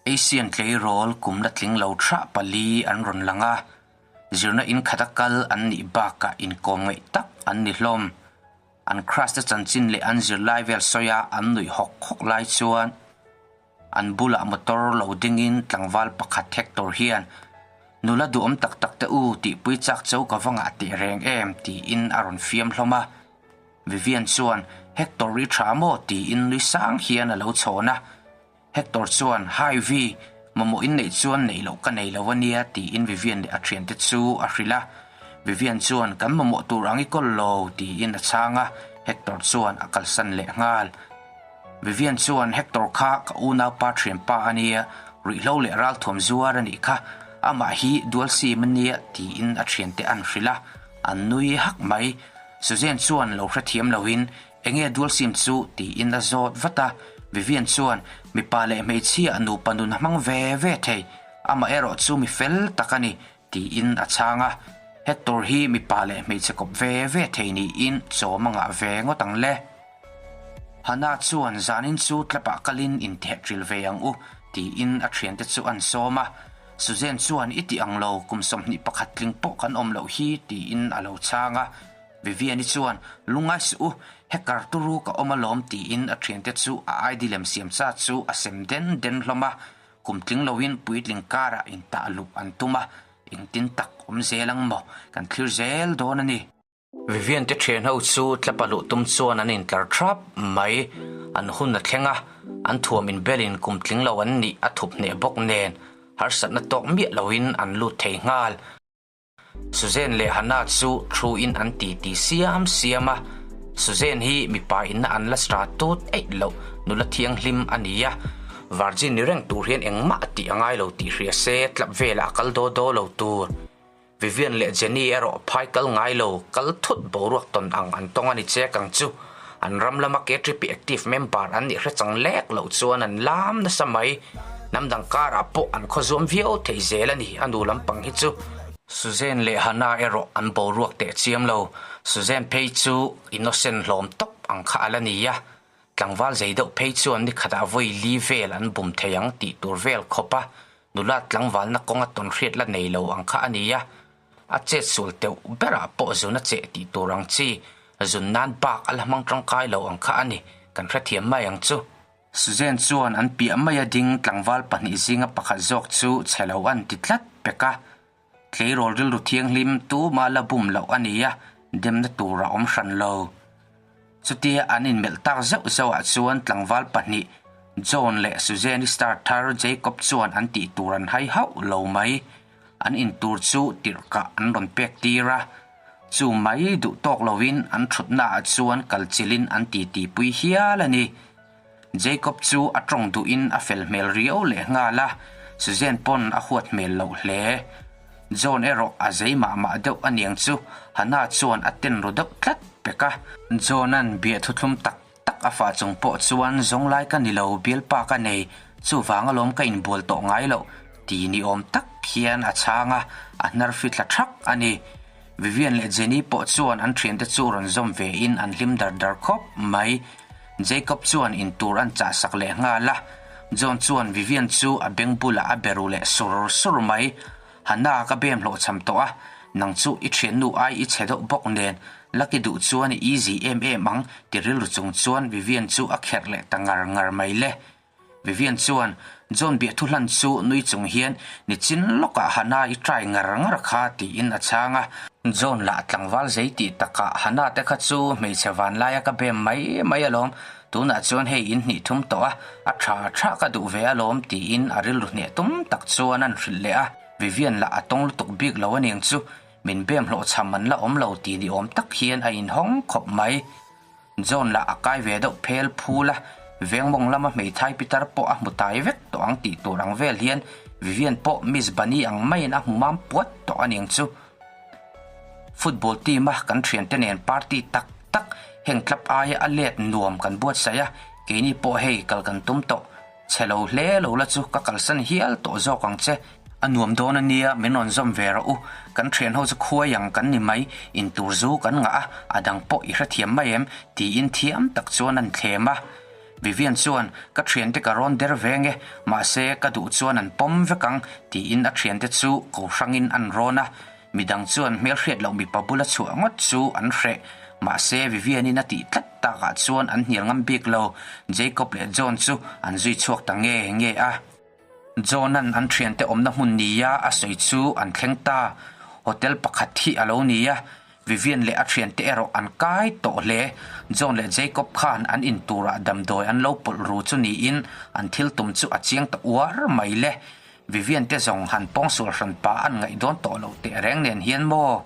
Asian tleirawl kum la tling lo thlah pali an rawn lang a, zirna in khata kal an nih bakah inkawm ngaih tak an ni hlawm. An crush te chanchin leh an zirlai vel sawia an nuih hawk hawk lai chuan an bulah motor lo dingin tlangval pakhat Hector hian, Nula duhawm tak tak te u tihpui chak cho ka va ngah teh reng em tiin a rawn fiam hlawm a. Vivian chuan, Hector i tha maw? tiin nui sang hian a lo chhawn a. Hector chuan, Hi Vi, mamawh in neih chuan neih loh ka nei lo a nia tiin Vivian leh a thiante chu a hrilh a. Vivian chuan, Kan mamawh tur ang i kawl lo tiin a chhang a, Hector chuan a kalsan leh nghal. Vivian chuan, Hector kha ka unaupa thianpa a nia, ruihhlo leh ralthuam zuar a nih kha, amah hi dual sim a nia tiin a thiante an hrilh a, an nui hak mai. Suzanne chuan lo hrethiam loin, Enge dual sim chu? tiin a zawt vat a. Vivian chuan, Mipa leh hmeichhia nupa nun a hmang ve ve thei, amah erawh chu mi fel tak a ni, tiin a chhang a. Hector hi mipa leh hmeichhe kawp ve ve thei niin chawm a ngah ve ngawt ang le. Hannah chuan, Zanin chu tlapah kalin inthehṭil ve ang u, tiin a ṭhiante chu an sawm a. Suzanne chuan, I ti ang lo, kum 21 tling pawh kan awm loh hi, tiin a lo chhang a. Vivian-i chuan, Lungngai suh u, hacker turu ka awm alawm, tiin a ṭhiante chu a ID lem siam cha chu a sem den den hlawm a. Kum tling loin puitling karah intah luh an tum a, engtin tak awm zel ang maw, kan thlir zel dawn a ni. Vivian te thian ho chu tlapa luh tum chuan an intlar thap mai. An hun a thleng a, an thuam inbelin kum tling lo an nih a thup hneh bawk nen harsatna tawk miah loin an lut thei nghal. Suzanne leh Hannah chu thu in an ti ti siam siam a, Suzanne hi mipa inna an la star tut eih loh nula thianghlim a ni a, virgin ni reng tur hian engmah a tih a ngai lo tih hria se tlap velah a kal daw daw lo tur. Vivian leh Jenny erawh phai kal ngai lo, kal thut boruak tawn ang an tawng a ni chek ang chu. An ram lama KTP active member an nih hre chang lek loh chuan an lam nasa mai. Hnam dang karah pawh an khawzuam viau thei zel a ni, a nu lampang hi chu. Suzanne leh Hannah erawh an boruak teh chiam lo. Suzanne phei chu innocent hlawm tawp ang kha a la ni a. Tlangval zei deuh phei chuan ni khatah vawi li vel an bum thei ang tih tur vel khawp a. Nula tlangvalna kawnga tawnhriat la nei lo ang kha a ni a, a chet sual teuh berah pawh zun a cheh tih tur ang chi, zun nan bak a la hmang tangkai lo ang kha a ni, kan hrethiam mai ang chu. Suzanne chuan an piah maia ding tlangval pahnih zinga pakhat zawk chu chhe lo an ti tlat pek a, Tleirawl rilru thianghlim tuma la bum loh a ni a, demna tur a awm hran lo. Chutia an inmelh tak zeuh zeuhah chuan tlangval pahnih, John leh Suzanne-i star thar Jacob chuan an tih tur an hai hauh lo mai. An intur chu tirhkah an rawn pek tir a, chu mai duh tawk loin an thutnaah chuan kalchilhin an titipui hial a ni. Jacob chu a tawng duhin a fel hmel riau leh nghal a, Suzanne pawn a huat hmel loh hle. John erawh a zei mah mah deuh a niang chu Hannah chuan a ten ru deuh tlat pek a. John-a'n biah thuthlum tak tak a fah chung pawh chuan zawnglai ka ni lo, bialpa ka nei, chuvang alawm ka inbual tawh ngai loh ti ni awm tak hian a chhang a, a hnar fithla thak a ni. Vivian leh Jenny pawh chuan an thiante chu rawn zawm ve in an hlim dar dar khawp mai. Jacob chuan in tur an chah sak leh nghal a, John chuan Vivian chu a beng bulah a be ru leh sur sur mai. Hannah ka bem hlawhchham tawh a, nang chu i thiannu ai i chhe deuh bawk nen, lucky duh chuan i easy em em ang ti rilru chung chuan Vivian chu a kherh leh ta ngar ngar mai le. Vivian chuan John biahthu hlan chu nui chung hian nichin lawkah Hannah i try ngar ngar kha tiin a chhang a. John lah tlangval zei tih takah Hannah te kha chu hmeichhe vanlaia ka bem mai mai alawm, tunah chuan hei in hnih thum tawh a, a tha tha ka duh ve alawm tiin a rilru hneh tum tak chuan an hrilh leh a. Vivian lah a tawng lutuk bik lo aniang chu min bem hlawhchham an la awm lo ti ni awm tak hian a inhawng khawp mai. John lah a kai ve deuh phel phul a, vengmawng lama hmeithai pitar pawh a hmu tai vek tawh ang tih tur ang vel hian Vivian pawh Miss Bunny ang maiin a hmu mam puat tawh a niang chu. Football team a kan thiante nen party tak tak heng club aia a let nuam kan buatsaih a, keini pawh hei kal kan tum tawh. Chhe lo hle lo la chu ka kalsan hial tawh zawk ang che. A nuam dawn a nia, min rawn zawm ve rawh u. Kan thian ho chu khuai ang kan ni mai, in tur zu kan ngah a, a dang pawh i hrethiam mai em? tiin thiam tak chuan an thlem a. Vivian chuan, Ka thiante ka rawn der ve nge, mahse ka duh chuan an pawm vek ang, tiin a thiante chu ko hrangin an rawn a. Midang chuan hmelhriat loh mipa bula chhuah ngawt chu an hreh. Mahse Vivian-in a tih tlat takah chuan an hnial ngam bik lo. Jacob leh John chu an zui chhuak ta nge nge a. John-a'n an thiante awmna hmun nia a sawi chu an thleng ta. Hotel pakhat hi a lo ni a, Vivian leh a thiante erawh an kai tawh hle. John leh Jacob khan an in turah damdawi an lo pawlh ru chu niin an thil tum chu a chiang ta uar mai le. Vivian te zawng han pawngsual hran pa an ngaih dawn tawh loh teh reng nen hian maw?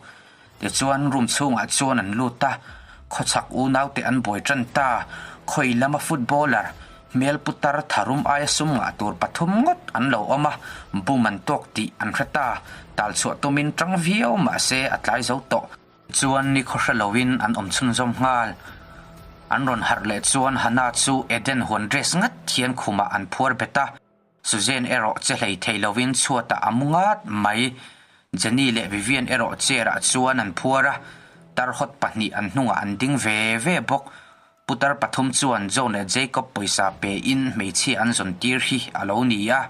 Tichuan room chhungah chuan an lut a, khawchhak unaute an buai tan ta. Khawi lama footballer, hmel putar tharum aia sum ngah tur pathum ngawt an lo awm a, bum an tawk tih an hre ta. Tal chhuah tumin tang viau mahse a tlai zo tawh. Chuan ni khaw hre loin an awm chhunzawm nghal. An rawn harh leh chuan Hannah chu Eden huan dress ngat hian khumah an phuar bet a. Suzanne erawh che hlei thei lovin chhuatah a mu ngat mai. Jenny leh Vivian erawh chair-ah chuan an phuar a, tar hawt pahnih an hnungah an ding ve ve bawk. Putar pathum chuan John leh Jacob pawisa pein hmeichhia an zawn tir hi a lo ni a.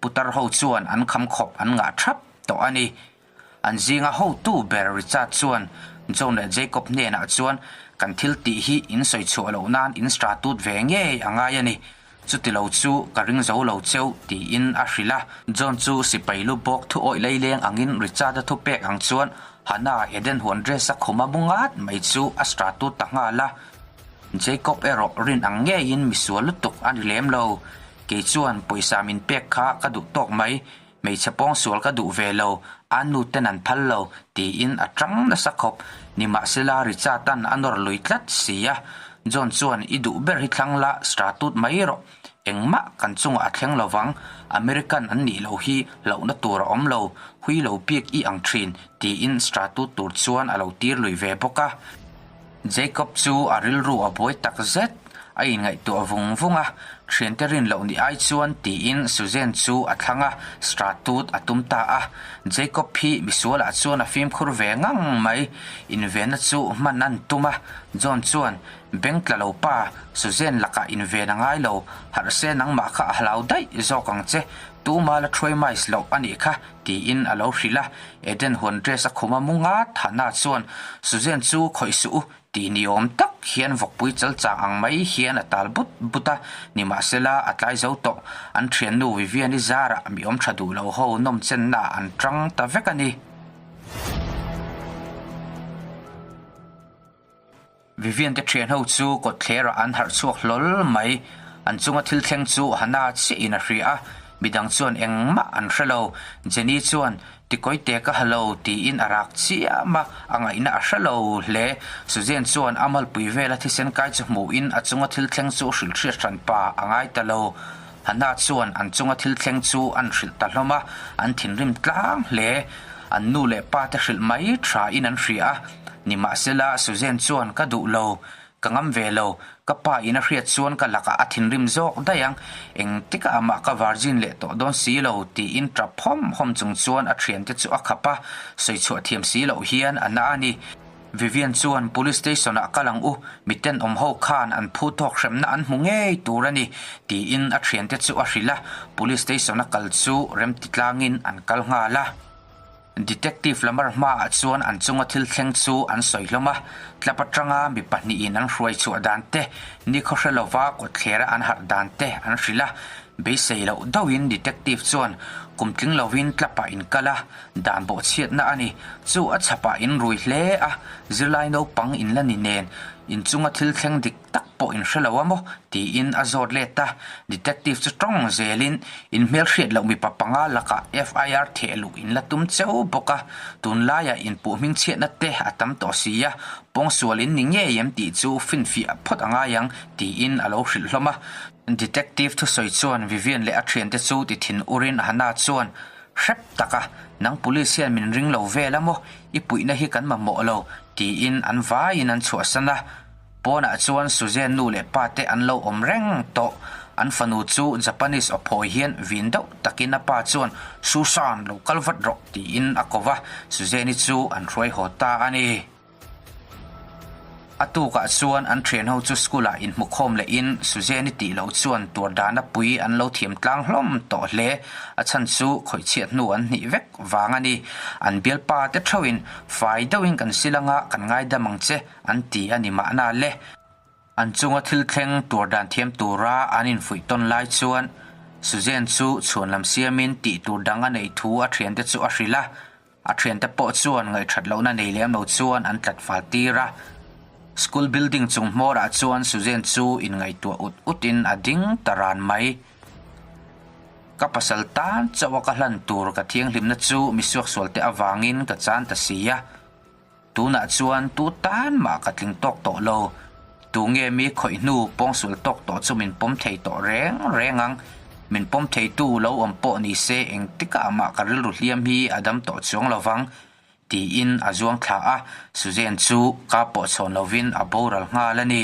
Putar ho chuan an kham khawp an ngah thap tawh a ni. An zinga hotu ber Richard chuan John leh Jacob hnenah chuan kan thil tih hi in sawi chhuah loh nan in stratut ve ngei a ngai a ni, chuti lo chu ka ring zo lo cheu tiin a hrilh a. John chu sipai lu bawk thu awih leileng angin Richard-a thu pek ang chuan Hannah Eden huan dress a khum a mu ngat mai chu a stratut ta nghal a. Jacob erawh rin ang ngeiin misual lutuk a ni lem lo, kei chuan pawisa min pek kha ka duh tawk mai, Hmeichhe pawngsual ka duh ve lo, a nu ten an phal lo, tiin a tang nasa khawp. Nimahsela Richard-a'n a nawr lui tlat si a. John chuan i duh ber hi thlang la, stratut mai rawh. Engmah kan chungah a thleng lo vang, American an nih loh hi hlauhna tur a awm lo, hui lo bik i ang thin, tiin stratut tur chuan a lo tir lui ve bawk a. Jacob chu a rilru a buai tak zet, a inngaihtuah vung vung a, thiante rin loh ni ai chuan tiin Suzanne chu a thlang a, stratut a tum ta a. Jacob hi misualah chuan a fimkhur ve ngang mai, invenna chu hman an tum a, John chuan, Beng tla lo pa, Suzanne lakah inven a ngai lo, harh se nangmah kha a hlau daih zawk ang che, tuma la thuai mais loh a nih kha, tiin a lo hrilh a, Eden huan dress a khum a mu ngat Hannah chuan Suzanne chu khawih suh u tih ni awm tak hian vawkpui chal chang ang mai hian a tal but but a, nimahsela a tlai zo tawh, an thiannu Vivian-i zarah mi awm tha duh lo ho nawm chenna ah an tang ta vek a ni. Vivian te thian ho chu kawtthlerah an harh chhuak hlawl mai. An chunga thil thleng chu Hannah chiah in a hria a, midang chuan engmah an hre lo. Jenny chuan, Tikawite ka ha lo tiin a rak chiam a, a ngaihna a hre lo hle. Suzanne chuan a malpui vela thisen kai chu hmuhin a chunga thil thleng chu hrilh hriat hran pa a ngai ta lo. Hannah chuan an chunga thil thleng chu an hrilh ta hlawm a, an thinrim tlang hle. An nu leh pa te hrilh mai tha in an hria a. Nimahsela, Suzanne chuan ka duh lo, ka ngam ve lo, ka pa in a hriat chuan ka lakah a thinrim zawk daih ang, engtikah amah ka virgin leh tawh dawn si lo tiin tap hawm hawm chung chuan a thiante chu a khap a, sawi chhuah thiam si loh hian a na a ni. Vivian chuan Police Station ah kal ang u, miten awm ho khan an phu tawk hremna an hmu ngei tur a ni tiin a thiante chu a hrilh a, Police Station a kal chu remti tlangin an kal nghal a. Detective Lamar hmaah chuan an chunga thil thleng chu an sawi hlawm a, tlap atanga mi pahnihin an hruai chhuah dan te, nikhaw hre lova kawtthlera an harh dan te an hrilh a. Beisei loh deuhin Detective chuan kum tling lovin tlapah in kal a, dan bawhchhiatna a ni. Chu a chhapah in rui hle a, zirlai naupang in la ni nen in chunga thil thleng dik tak pawh in hre lo a maw? tiin a zawt let a, Detective chu tawng zelin in hmelhriat loh mipa panga lakah FIR theh luh in la tum cheu bawk a, tunlaiah inpuh hmingchhiatna te a tam tawh si a, pawngsual in ni ngei em tih chu finfiah phawt a ngai ang tiin a lo hrilh hlawm a. Detective thusawi chuan Vivian leh a thiante chu ti thin urin Hannah chuan, Hrep tak a, nang police hian min ring lo vel a maw? I puihna hi kan mamawh lo tiin an vaiin an chhuahsan a. Pawnah chuan Suzanne nu leh pa te an lo awm reng tawh. An fanu chu Japanese aw phawi hian vin deuh takin a pa chuan Susan lo kal vat rawh tiin a ko va, Suzanne-i chu an hruai haw ta a ni. A tukah chuan an thianho chu school-ah inhmukhawm lehin Suzanne-i tih loh chuan tuar dana pui an lo thiam tlang hlawm tawh hle. A chhan chu khawihchhiat hnu an hnih vek vang a ni. An bialpa te theuhin fai deuhin kan sil anga kan ngaidam ang che an ti a ni mahna le. An chunga thil thleng tuar dan thiam tura an infuih tawn lai chuan Suzanne chu chhuan lam siamin tih tur dang a neih thu a thiante chu a hrilh a. A thiante pawh chuan ngaihthat lohna nei lem lo chuan an tlat fal tir a. School building chung hmawrah chuan Suzanne chu inngaihtuah ut utin a ding ta ran mai. Ka pasal tan chauh a ka hlan tur ka thianghlimna chu misuaksualte avangin ka chan ta si a. Tunah chuan tu tan mah ka tling tawk tawh lo. Tu nge mi khawih hnu pawngsual tawk tawh chu min pawm thei tawh reng reng ang. Min pawm theitu lo awm pawh ni se engtikah mah ka rilru hliam hi a dam tawh chuang lo vang, tiin a zuang thla a, Suzanne chu ka pawh chhawn lovin a boral nghal a ni.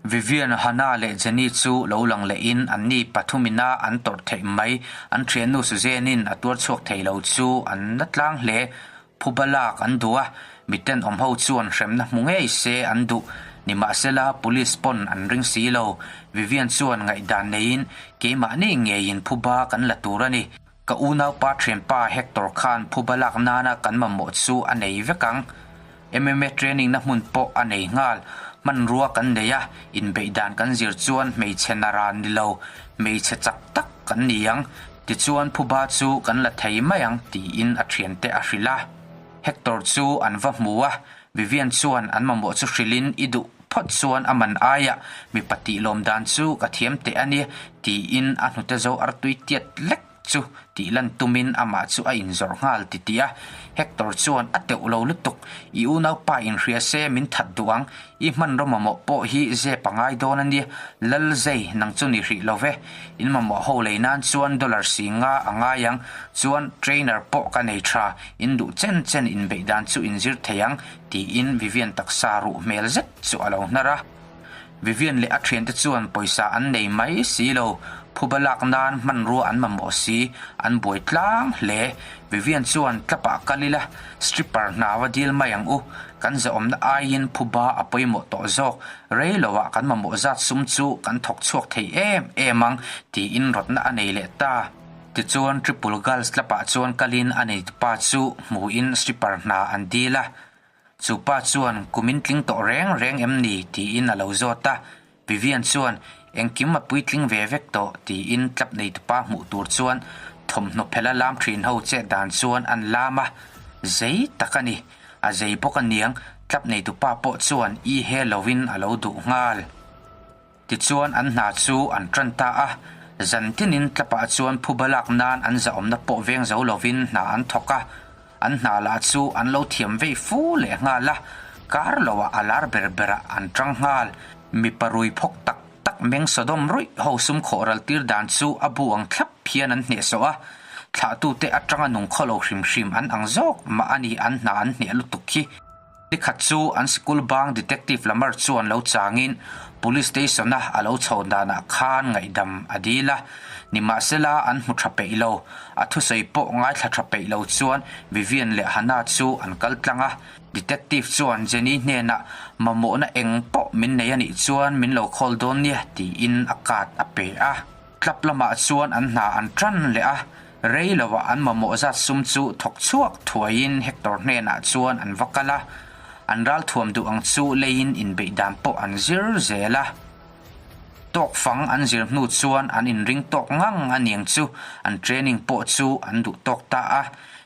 Vivian, Hannah leh Jenny chu lo lang lehin anni pathumina an tawrh theih mai. An thiannu Suzanne-in a tuar chhuak thei lo chu an na tlang hle. Phuba lak an duh a, miten awm ho chuan hremna hmu ngei se an duh. Nimahsela, police pawn an ring si lo. Vivian chuan ngaihdan neiin, Keimahni ngeiin phuba kan la tur a ni. Ka unaupa thianpa Hector khan phuba lak nana kan mamawh chu a nei vek ang. MMA training na hmun pawh a nei nghal. Hmanrua kan nei a, inbeih dan kan zir chuan hmeichhe naran ni lo, hmeichhe chak tak kan ni ang. Tichuan phuba chu kan la thei mai ang tiin a thiante a hrilh a. Hector chu an va hmu a, Vivian chuan an mamawh chu hrilhin i duh phawt chuan a man aiah mipa tih lawm dan chu ka thiam teh a nia tiin a hnute zo artui tiat lek chu tih lan tumin amah chu a inzawrh nghal ti tih a. Hector chuan a teuh lo lutuk, I unaupa inhria se min that duh ang, i hmanraw mamawh pawh hi zep a ngai dawn a nia, Lal Zai nang chu ni hrih lo ve, in mamawh ho lei nan chuan dollar si nga a ngai ang, chuan trainer pawh ka nei tha, in duh chen chen inbeih dan chu inzir thei ang, tiin Vivian taksa ruh hmel zet chu a lo hnar a. Vivian leh a thiante chuan pawisa an nei mai si lo, phuba lak nan hmanrua an mamawh si, an buai tlang hle. Vivian chuan tlapah kal ila, stripper hna va dil mai ang u, kan zahawmna aiin phuba a pawimawh tawh zawk, rei loah kan mamawh zat sum chu kan thawk chhuak thei em em ang, tiin rawtna a nei leh ta. Tichuan Triple Girls tlapah chuan kalin a neitupa chu hmuin stripper hna an dil a. Chu pa chuan, Kumin tling tawh reng reng em ni? tiin a lo zawt a. Vivian chuan, Engkim a puitling ve vek tawh, tiin tlap neitupa hmuh tur chuan thawmhnaw phela lam thin ho chet dan chuan an lam a. Zei tak a ni. A zei bawk a niang, tlap neitupa pawh chuan i he lovin a lo duh nghal. Tichuan an hna chu an tan ta a, zan tinin tlapah chuan phuba lak nan an zahawmna pawh veng zo lovin hna an thawk a, an hna lah chu an lo thiam vei fu leh nghal a, kar loah a lar ber berah an tang nghal. Mipa rui phawk tak tak meng Sodom ruih ho sum khawh ral tir dan chu a bu ang thlap hian an hnehsawh a, thlahtute atanga nung khaw lo hrim hrim an ang zawk mah a ni an hna an hneh lutuk hi. Nikhat chu an sikul bang Detective Lamar chuan lo changin Police Station-a a lo chho danah khan ngaihdam a dil a. Nimahsela an hmu tha peih lo. A thusawi pawh ngaithla tha peih lo chuan Vivian leh Hannah chu an kal tlang a. Detective chuan Jenny hnenah mamawhna eng pawh min nei a nih chuan min lo call dawn nia tiin a card a pe a. Club lamah chuan an hna an tan leh a, rei lovah an mamawh zat sum chu thawk chhuak thuaiin Hector hnenah chuan an va kal a, an ralthuam duh ang chu leiin inbeih dan pawh an zir zel a. Tawk fang an zir hnu chuan an inring tawk ngang a niang chu an training pawh chu an duh tawk ta a,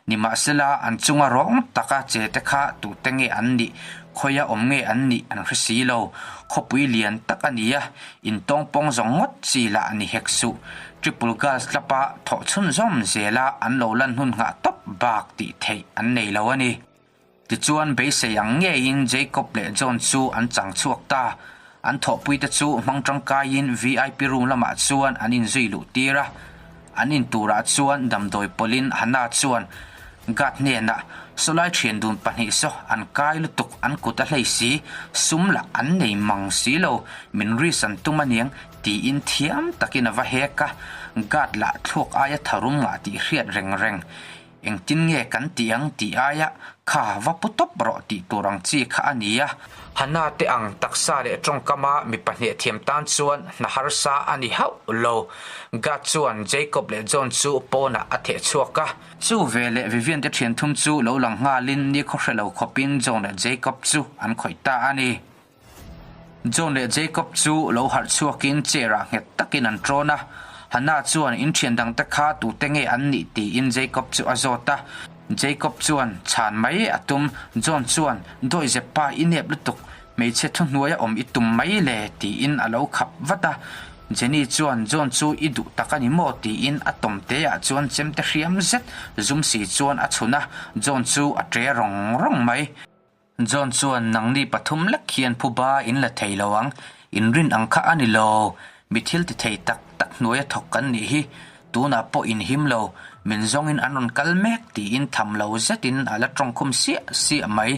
nimahsela an chunga rawng taka che te kha tute nge an nih, khawia awm nge an nih an hre si lo. Khawpui lian tak a ni a, Intawng pawng zawng ngawt chi lah ni hek suh. Triple Girls tlapa thawh chhunzawm zela an lo lan hun nghah tawp bak tih theih an nei lo a ni. Tichuan beisei ang ngeiin Jacob leh John chu an chang chhuak ta. An thawhpuite chu hmang tangkaiin VIP room lamah chuan an inzui luh tir a. An in turah chuan damdawi pawlhin Hannah chuan Guard hnenah, Sawlai thian dun pahnih saw an kai lutuk, an kut a hlei si, sum lah an nei mang si lo, min risk an tum aniang, tiin thiam takin a va hek a. Guard lah thluak aia tharum ngah tih hriat reng reng. Engtin nge kan tih ang tih aia kha va pu tawp rawh tih tur ang chi kha a ni a. Hannah te ang taksa leh tawngkama mipa hneh thiam tan chuan hna harsa a ni hauh lo. Gad chuan Jacob leh John chu pawnah a theh chhuak a. Chu ve leh Vivian te thian thum chu lo lang nghalin nikhaw hre lo khawpin John leh Jacob chu an khawih ta a ni. John leh Jacob chu lo harh chhuakin chair ah nghet takin an ṭawn a. Hannah chuan in ṭhian dangte kha tute nge an nih tiin Jacob chu a zawt a. Jacob chuan chhan mai a tum. John chuan, Dawihzep pa i nep lutuk, hmeichhe thuhnuaia awm i tum mai le tiin a lo khap vat a. Jenny chuan John chu i duh tak a ni maw tiin a tawm te ah chuan chemte hriam zet zum si chuan a chhun a, John chu a ṭe rawng rawng mai. John chuan nangni pathum lek hian phuba in la thei lo ang, in rin ang kha a ni lo, mi thil ti thei tak tak hnuaia thawk kan nih hi, tunah pawh in him lo, min zawngin an rawn kal mek tiin tham lo zetin a la tawngkhum siah siah mai.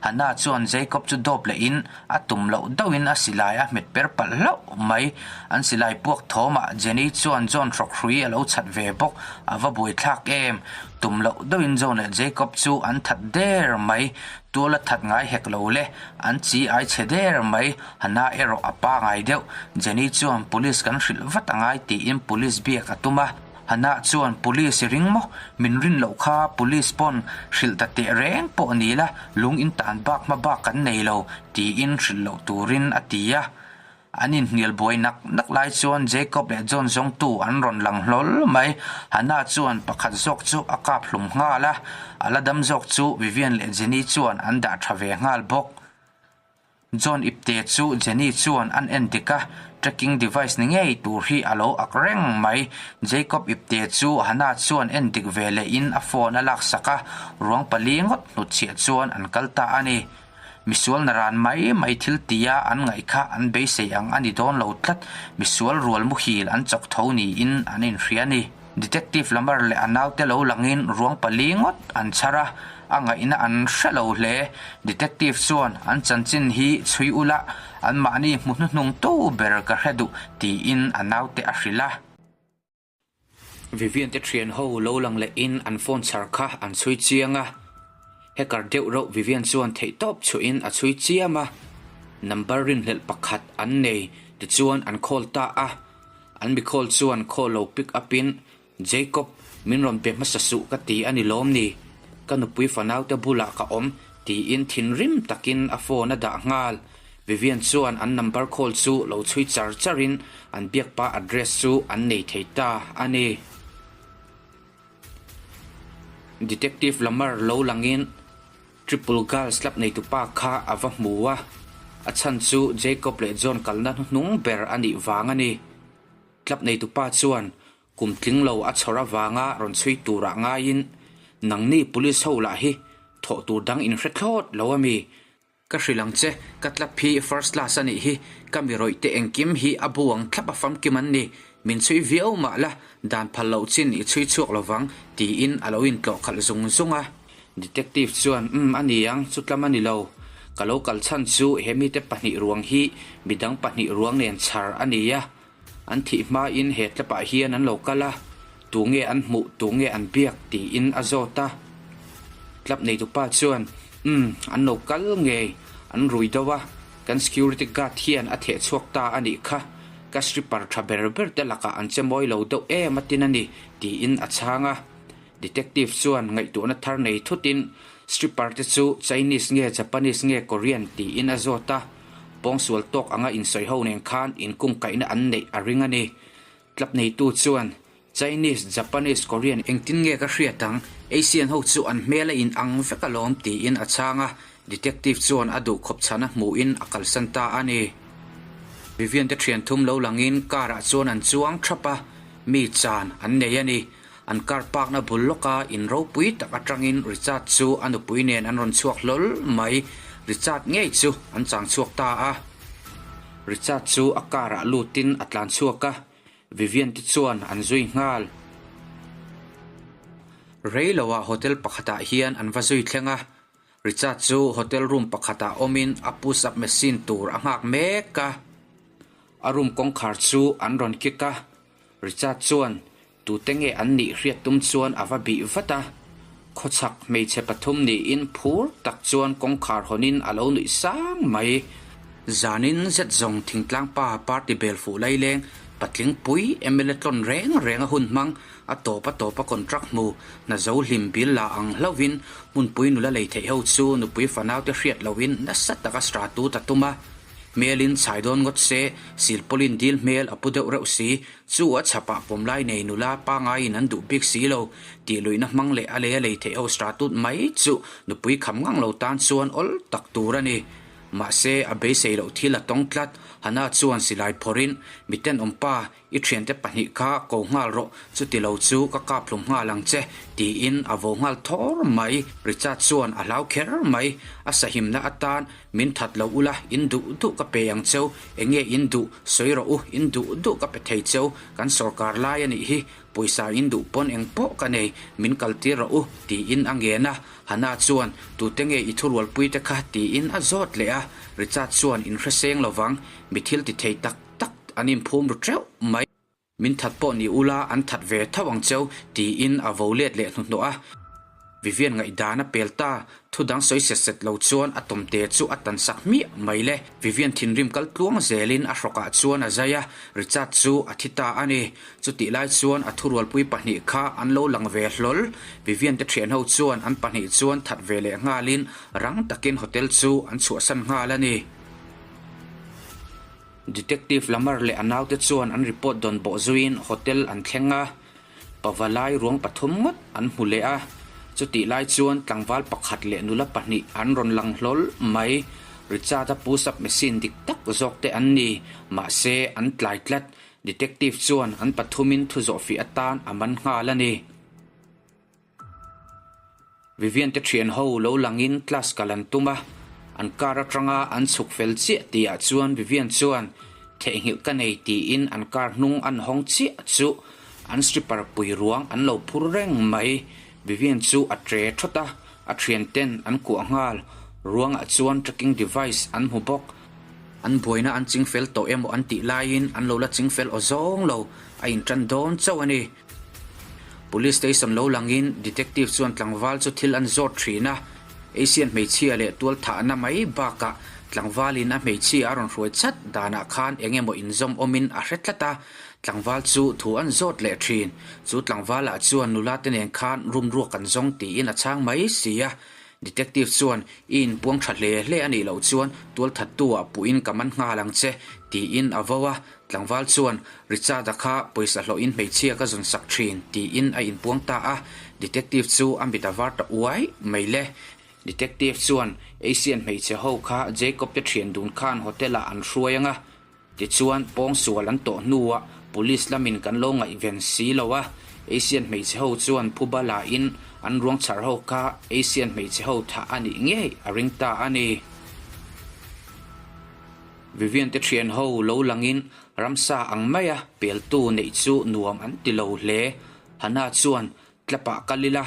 Hannah chuan Jacob chu dawp lehin a tum loh deuhin a silai a hmet per palh hlauh mai. An silai puak thawmah Jenny chuan John hrawkhrui a lo chhat ve bawk, a va buaithlak em? Tum loh deuhin John leh Jacob chu an that der mai, tual a that ngai hek lo le, an chi ai chhe der mai, Hannah erawh a pa ngai deuh. Jenny chuan Police kan hrilh vat a ngai tiin Police biak a tum a, Hannah chuan Police i ring maw? Min rin loh kha Police pawn hrilh ta teh reng pawh ni la, lung in tan bak hma bak kan nei lo tiin hrilh loh turin a ti a. An inhnial buai nak nak lai chuan Jacob leh John zawngtu an rawn lang hlawl mai. Hannah chuan pakhat zawk chu a kap hlum nghal a, a la dam zawk chu Vivian leh Jenny chuan an dah tha ve nghal bawk. John ipte chu Jenny chuan an en dik a, tracking device ni ngei tur hi a lo ak reng mai. Jacob ipte chu Hannah chuan en dik ve lehin a phone a laksak a, ruang pali ngawt hnutchhiah chuan an kal ta a ni. Misual naran mai mai thil tia an ngaih kha an beisei ang a ni dawn lo tlat, misual rual muhil an chawk tho niin an inhria a ni. Detective Lamar leh a naute lo langin ruang pali ngawt an chhar a, a ngaihna an hre lo hle. Detective chuan an chanchin hi chhui ula, anmahni hmu hnuhnung tu ber ka hre duh tiin a naute a hrilh a. Vivian te thian ho lo lang leh in an phone chhar kha an chhui chiang a, hacker deuh reuh Vivian chuan theihtawp chhuah in a chhui chiam a, number rinhlelh pakhat an nei tichuan an call ta a, an mi call chuan call lo pick up in Jacob min rawn pe hmasa suh ka ti a ni lawm ni, ka nupui fanau te bulah ka awm tiin thinrim takin a phone a dah nghal. Vivian chuan an number call chu lo chhui char charin an biakpa address chu an nei thei ta a ni. Detective Lamar lo langin Triple Girls club neitupa kha a va hmu a, a chhan chu Jacob leh John kalna hnuhnung ber a nih vang a ni. Club neitupa chuan Kum tling lo a chhawr avanga rawn chhui turah ngaiin nangni police ho lah hi thawh tur dang in hre thlawt lo a mi? Ka hrilh ang che, ka tlap hi first class a nih hi, ka mi rawih te engkim hi a bu ang thlap a famkim an ni, min chhui viau mah la, dan phal loh chin i chhui chhuak lo vang, tiin a lo intlawh khalh zung zung a. Detective chuan, Umm, a ni ang, chutlam a ni lo. Ka lo kal chhan chu he mite pahnih ruang hi midang pahnih ruang nen chhar a ni a, An thih hmain he tlapah hian an lo kal a, tunge an hmuh, tunge an biak tiin a zawt a. Tlap neitupa chuan, Umm, an lo kal ngei, an rui deuh a, kan security guard hian a theh chhuak ta a nih kha, ka stripper tha ber ber te lakah an che mawi lo deuh em a tin a ni, tiin a chhang a. Detective chuan ngaihtuahna thar nei thutin stripper te chu Chinese nge Japanese nge Korean tiin a zawt a. Pawngsual tawk anga insawi ho nen khan inkungkaihna an neih a ring a ni. Club neitu chuan, Chinese, Japanese, Korean engtin nge ka hriat ang? Asian ho chu an hmel a in ang vek alawm tiin a chhang a, Detective chuan a duh khawp chhana hmuhin a kalsan ta a ni. Vivian te thian thum lo langin car ah chuan an chuang thap a, mi chan an nei a ni. An car park na bul lawka in ropui tak atangin Richard chu a nupui nen an rawn chhuak hlawl mai. Richard ngei chu an chang chhuak ta a. Richard chu a car ah lutin a tlan chhuak a, Vivian te chuan an zui nghal. Rei loah hotel pakhatah hian an va zui thleng a, Richard chu hotel room pakhatah awmin a push up machine tur a nghak mek a. A room kawngkhar chu an rawn kick a, Richard chuan Tute nge an nih hriat tum chuan a va bih vat a. Khawchhak hmeichhe pathum niin phur tak chuan kawngkhar hawnin a lo nuih sang mai. Zanin zet zawng thingtlang pa party bel fuh laileng patling pui mla tlawn reng reng a hun hmang a tawp a tawp a contract hmu hna zo hlim bil la ang hlauhin hmunpui nula lei theih ho chu nupui fanaute hriat lohin nasa taka stratut a tum a. Hmelin chhai dawn ngawt se, silpawlin dil hmel a pu deuh reuh si, chu a chhapah pawmlai nei nula pangaiin an duh bik si lo, tih luihna hmang leh a lei a lei theih ho stratut mai chu nupui kham ngang lo tan chuan awl tak tur a ni. Mahse, a beisei loh thil a tawng tlat, Hana chuan silai phawrhin, Mi tenawmpa, I thiante pahnih kha ko nghal rawh, chuti lo chu ka kap hlum nghal ang che, tiin a vo nghal thawr mai. Richard chuan a hlau kher mai. A sahimna atan min that lo ula, in duh duh ka pe ang cheu, enge in duh, sawi rawh u, in duh duh ka pe thei cheu, kan sawrkar lai a nih hi, pawisa in duh pawn eng pawh ka nei, min kaltir rawh u, tiin a ngen a. Hannah chuan, Tute nge i thurualpui te kha? tiin a zawt leh a. Richard chuan, In hreseng lovang, mi thil ti thei tak tak an inphum ru teuh mai. Min that pawh ni ula an that ve tho ang cheu tiin a vo let leh hnuhnawh a. Vivian ngaihdan a pel ta, thu dang sawi set set lo chuan a tawmte chu a tan sak hmiah mai le. Vivian thinrim kal tluang zelin a hrawkah chuan a zai a, Richard chu a thi ta a ni. Chutih lai chuan a thurualpui pahnih kha an lo lang ve hlawl. Vivian te thianho chuan an pahnih chuan that ve leh nghalin rang takin hotel chu an chhuahsan nghal a ni. Detective Lamar leh a naute chuan an report dawn bawh zuiin hotel an thleng a, pavalai ruang pathum ngawt an hmu leh a. Chutih lai chuan tlangval pakhat leh nula pahnih an rawn lang hlawl mai. Richard-a pu sub machine dik tak zawk te an ni, mahse an tlai tlat. Detective chuan an pathumin thu zawhfih atan a man nghal a ni. Vivian te thian ho lo langin class kal an tum a, an car atanga an chhuk fel chiah tihah chuan Vivian chuan theihnghilh ka nei tiin an car hnung an hawng chiah chu an stripper pui ruang an lo phur reng mai. Vivian chu a tre thawt a, a thian ten an kuah nghal. Ruangah chuan tracking device an hmu bawk. An buaina an chingfel tawh emaw an tih laiin an lo la chingfel aw zawng lo, a intan dawn chauh a ni. Police station lo langin detective chuan tlangval chu thil an zawt thin a, Asian hmeichhia leh tual thahna mai bakah tlangvalin a hmeichhia a rawn hruai chat danah khan eng emaw inzawm awmin a hre tlat a, tlangval chu thu an zawt leh thin. Chu tlangvalah chuan nula te nen khan room ruak an zawng tiin a chhang mai si a, Detective chuan I inpuang tha hle hle a nih loh chuan tualthattu ah puhin ka man nghal ang che tiin a vo a, Tlangval chuan, Richard-a kha pawisa hlawhin hmeichhia ka zawn sak thin, tiin a inpuang ta a. Detective chu a mit a var ta uai mai le. Detective chuan, Asian hmeichhe ho kha Jacob te thian dun khan hotel ah an hruai ang a. Tichuan, pawngsual an tawh hnuah police lamin kan lo ngaihven si lo a. Asian hmeichhe ho chuan phuba lain an ruang chhar ho kha Asian hmeichhe ho thah a nih ngei a ring ta a ni. Vivian te thian ho lo langin ramsa ang maia peltu neih chu nuam an ti lo hle. Hannah chuan tlapah kal ila,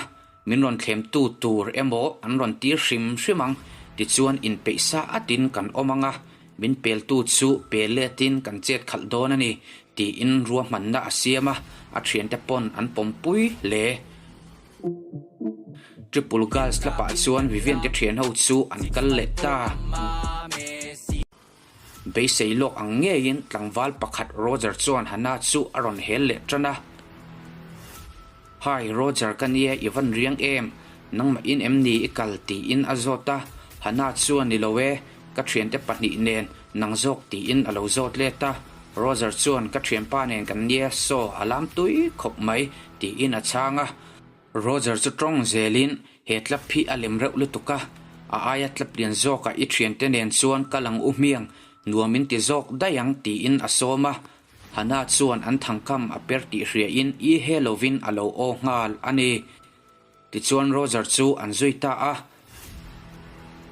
min rawn thlemtu tur emaw an rawn tir hrim hrim ang, tichuan inpeih sa atin kan awm ang a, min peltu chu pel letin kan chet khalh dawn a ni, tiin ruahmanna a siam a, a thiante pawn an pawmpui hle. Triple Girls tlapah chuan Vivian te thian ho chu an kal leh ta. Beisei lawk ang ngeiin tlangval pakhat Roger chuan Hannah chu a rawn hel leh tan a. Hi Roger ka nia i van riang em? Nangmah in em ni i kal tiin a zawt a. Hannah chuan ni lo e, ka thiante pahnih nen nang zawk tiin a lo zawt let a. Roger chuan ka thianpa nen kan nia saw a lam tui khawp mai tiin a chhang a. Roger chu tawng zelin he tlap hi a lem reuh lutuk a, a aia tlap lian zawkah i thiante nen chuan kal ang u hmiang, nuam in ti zawk daih ang tiin a sawm a. Hannah chuan an thangkam a per tih hriain i he lovin a lo aw nghal a ni. Tichuan Roger chu an zui ta a.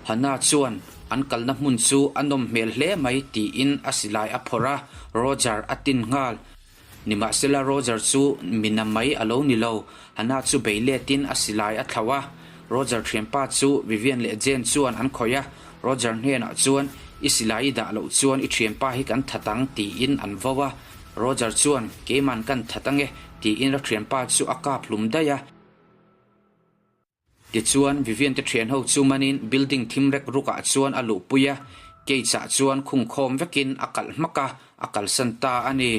Hannah chuan an kalna hmun chu a nawm hmel hle mai tiin a silai a phawrh a, Roger a tin nghal. Nimahsela Roger chu mina mai a lo ni lo, Hannah chu bei letin a silai a thlauh a. Roger thianpa chu Vivian leh Jane chuan an khawih a, Roger hnenah chuan I silai i dah loh chuan i thianpa hi kan that ang tiin an vo a. Roger chuan Keiman kan that ange tiin a thianpa chu a kap hlum daih a. Tichuan, Vivian te thian ho chu manin building thim rek rukah chuan a luhpui a, cage ah chuan khung khawm vekin a kalh hmak a, a kalsan ta a ni.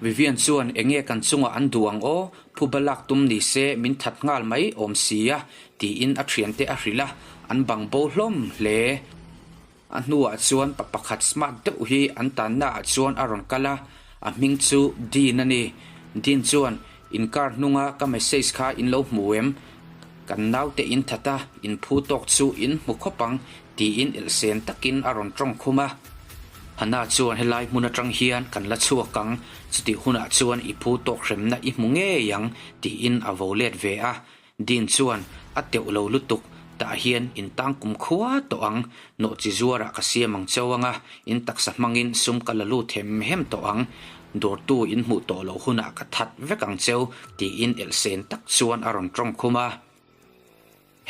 Vivian chuan enge kan chungah an duh ang aw, phuba lak tum ni se min that nghal mai awm si a, tiin a thiante a hrilh a, an bang bo hlawm hle. A hnuah chuan pa pakhat smart deuh hi an tanna ah chuan a rawn kal a, a hming chu Dean a ni. Dean chuan, In car hnunga ka message kha in lo hmu em? Kan naute in that a, in phu tawk chu in hmu khawp ang, tiin elhsen takin a rawn tawng khum a. Hannah chuan helai hmun atang hian kan la chhuak ang, chutih hunah chuan i phu tawk hremna i hmu ngei ang, tiin a vo let ve a. Dean chuan, A teuh lo lutuk, tah hian in tang kum khua tawh ang, nawhchi zuarah ka siam ang cheu anga, in taksa hmangin sum ka la lut hem hem tawh ang, dawrtu in hmuh tawh loh hunah ka that vek ang cheu, tiin elhsen tak chuan a rawn tawng khum a.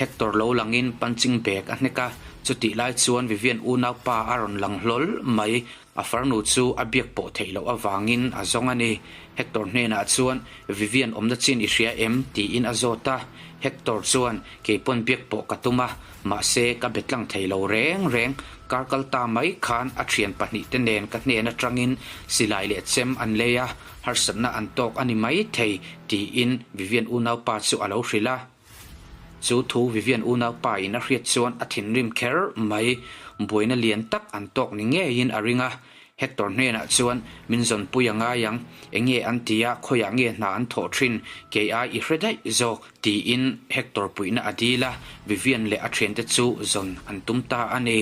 Hector lo langin punching bag a hnek a, chutih lai chuan Vivian unaupa a rawn lang hlawl mai, A farnu chu a biak pawh theih loh avangin a zawng a ni. Hector hnenah chuan, Vivian awmna chin i hria em? tiin a zawt a. Hector chuan, Kei pawn biak pawh ka tum a, mahse ka be tlang thei lo reng reng. Kar kal ta mai khan a thian pahnihte nen ka hnen atangin silai leh chem an lei a, harsatna an tawk a ni mai thei, tiin Vivian unaupa chu a lo hrilh a. Chu thu Vivian unaupa in a hriat chuan a thinrim kher mai. Buaina lian tak an tawk ni ngeiin a ring a. Hector hnenah chuan, Min zawnpui a ngai ang. Enge an ti a, khawiah nge hna an thawh thin? Kei ai i hre daih zawk, tiin Hector puihna a dil a. Vivian leh a thiante chu zawn an tum ta a ni.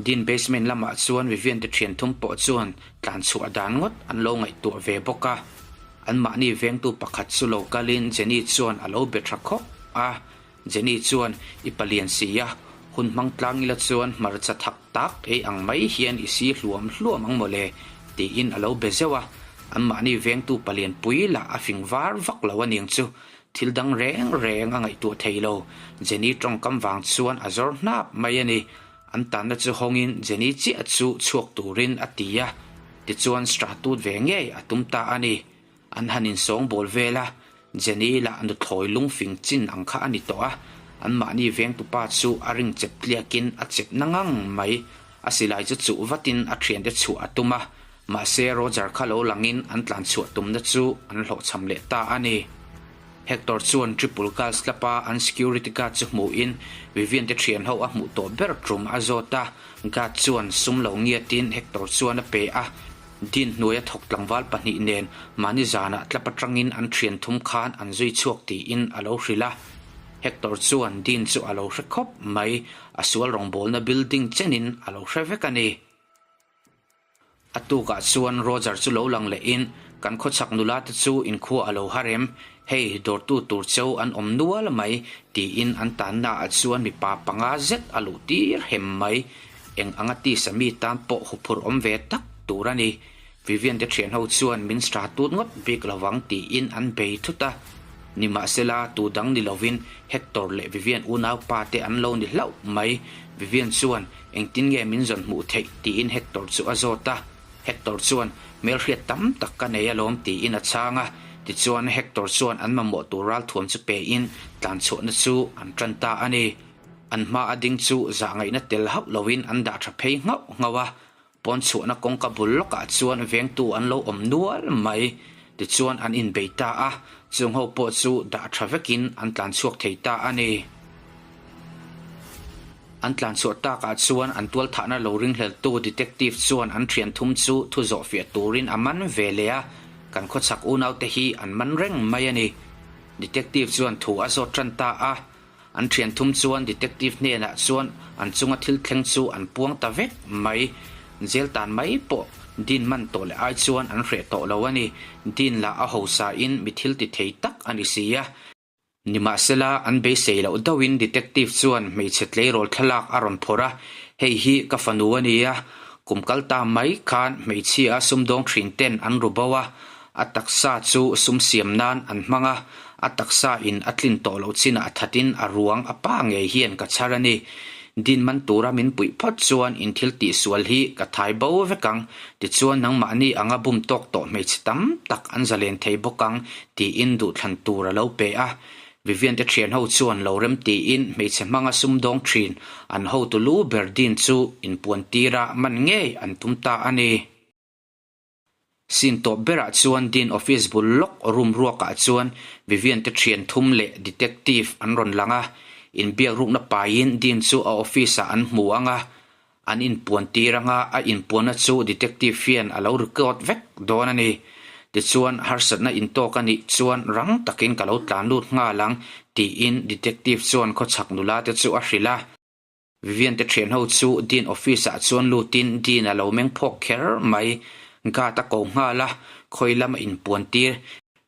Din basement lamah chuan Vivian te thian thum pawh chuan tlan chhuah dan ngawt an lo ngaihtuah ve bawk a. Anmahni vengtu pakhat chu lo kalin Jenny chuan a lo be tha khawp a. Jenny chuan, I palian si a, hun hmang tlang ila chuan hmarcha thak tak ei ang mai hian i si hluam hluam ang mawle, tiin a lo be zeuh a. Anmahni vengtu palian pui lah a fing var vak lo aniang chu. Thil dang reng reng a ngaihtuah thei lo. Jenny tawngkam vang chuan a zawr hnap mai a ni. An tanna chu hawngin Jenny chiah chu chhuak turin a ti a, tichuan stratut ve ngei a tum ta a ni. An han insawng bawl vel a, Jenny lah nuthlawi lungfing chin ang kha a ni tawh a, anmahni vengtupa chu a ring chep tliakin a chep na ngang mai. A silai chu chuh vatin a thiante chhuah a tum a, mahse Roger kha lo langin an tlan chhuah tumna chu an hlawhchham leh ta a ni. Hector chuan Triple Girls Club-a an security guard chu hmuhin Vivian te thian ho a hmuh tawh ber tum a zawt a, guard chuan sum lo ngiatin Hector chuan a pe a, Dean hnuaia thawk tlangval pahnih nen mahni zanah club atangin an thian thum khan an zui chhuak tiin a lo hrilh a. Hector chuan Dean chu a lo hre khawp mai, a sual rawngbawlna building chenin a lo hre vek a ni. A tukah chuan Roger chu lo lang lehin, Kan khawchhak nula te chu inkhua a lo har em? Hei, dawrtu tur cheu an awm nual mai, tiin an tanna ah chuan mipa panga zet a luh tir hem mai. Eng anga tisa mi tan pawh huphurh awm ve tak tur a ni. Vivian te thian ho chuan min stra tut ngawt bik lovang tiin an bei thut a. Nimahsela, tu dang ni lovin Hector leh Vivian unaupa te an lo ni hlauh mai. Vivian chuan Engtin nge min zawn hmuh theih? tiin Hector chu a zawt a. Hector chuan, Hmelhriat tam tak ka nei alawm tiin a chhang a. Tichuan, Hector chuan an mamawh tur ralthuam chu pein tlanchhuahna chu an tan ta a ni. An hma a ding chu zahngaihna tel hauh loin an dah tha phei nghauh nghauh a. Pawn chhuahna kawngka bul lawkah chuan vengtu an lo awm nual mai. Tichuan an inbei ta a, chung ho pawh chu dah tha vekin an tlan chhuak thei ta a ni. An tlan chhuah takah chuan an tualthahna lo ringhleltu detective chuan an thian thum chu thu zawh fiah turin a man ve leh a, kan khawchhak unaute hi an man reng mai a ni. Detective chuan thu a zawt tan ta a. An thian thum chuan detective hnenah chuan an chunga thil thleng chu an puang ta vek mai. Jail tan mai pawh Dean man tawh leh ai chuan an hreh tawh lo a ni. Dean lah a hausa in mi thil ti thei tak a ni si a. Nimahsela, an beisei loh deuhin detective chuan hmeichhe tleirawl thlalak a rawn phawrh a, Hei hi ka fanu a ni a, kum kal ta mai khan hmeichhia sumdawng thin ten an ru bo a, A taksa chu sum siam nan an hmang a, a taksa in a tlin tawh loh chinah thatin a ruang a pa ngei hian ka chhar a ni. Din man tura min puih phawt chuan in thil tihsual hi ka thai bo vek ang, tichuan nangmahni anga bum tawk tawh hmeichhe tam tak an zalen thei bawk ang tiin duhthlan tur a lo pe a. Vivian te thian ho chuan lo rem tiin hmeichhe hmanga sumdawng thin an hotu lu ber Dean chu inpuan tira man ngei an tum ta a ni. Scene tawp berah chuan Dean office bul lawk room ruakah chuan Vivian te thian thum leh detective an rawn lang a, inbiak rukna paiin Dean chu a office ah an hmu ang a, An inpuan tir anga a inpuanna chu detective hian a lo record vek dawn a ni. Tichuan, harsatna intawk a nih chuan rang takin ka lo tlan lut nghal ang, tiin detective chuan khawchhak nula te chu a hrilh a. Vivian te thian ho chu Dean office ah chuan lutin Dean a lo meng phawk kher mai. Guard a ko nghal a, khawi lam a inpuan tir.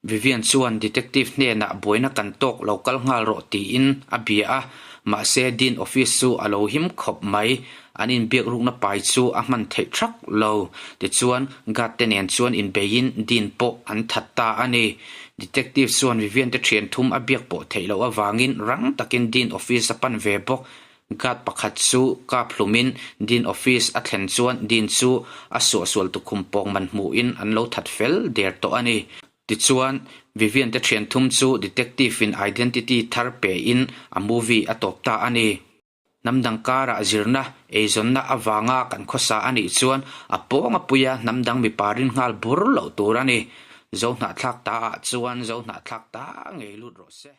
Vivian chuan detective hnenah buaina kan tawk lo kal nghal rawh tiin a bia a, mahse Dean office chu a lo him khawp mai. An inbiak rukna pai chu a hman theih thak lo. Tichuan, guard te nen chuan inbeiin Dean pawh an that ta a ni. Detective chuan Vivian te thian thum a biak pawh theih loh avangin rang takin Dean office a pan ve bawk. Guard pakhat chu kap hlumin Dean office a thlen chuan Dean chu a suahsual tukhum pawng man hmuhin an lo that fel der tawh a ni. Tichuan, Vivian te thian thum chu detective in identity thar pein a movie a tawp ta a ni. Hnam dang karah zirna, eizawnna avanga kan khawsa a nih chuan a pawng a puia hnam dang mipa rin nghal bur loh tur a ni. Zohnahthlak ta ah chuan Zohnahthlak ta ngei lut rawh se.